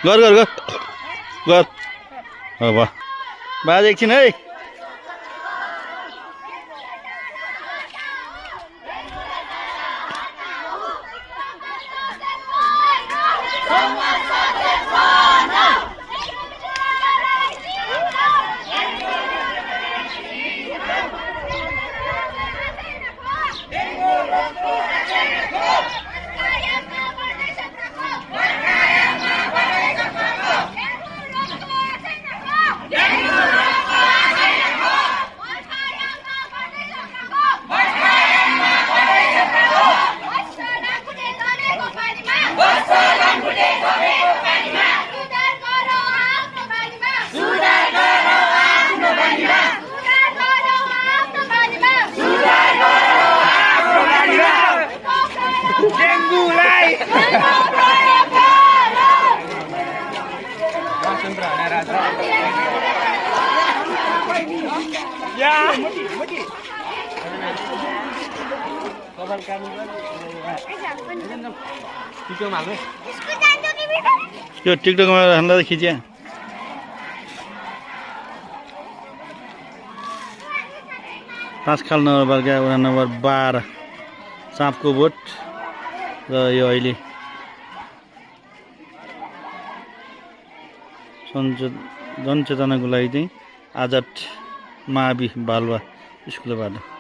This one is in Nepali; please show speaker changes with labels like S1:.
S1: गर गर गर गर अब बाज एकछिन है यो टिकटकमा हान्दा खिच्या पाँचखाल नगरपालिका वडा नम्बर 12 साँपको बोट र यो अहिले जनचेतनाको लागि चाहिँ आजाद मावि बालुवा स्कुलबाट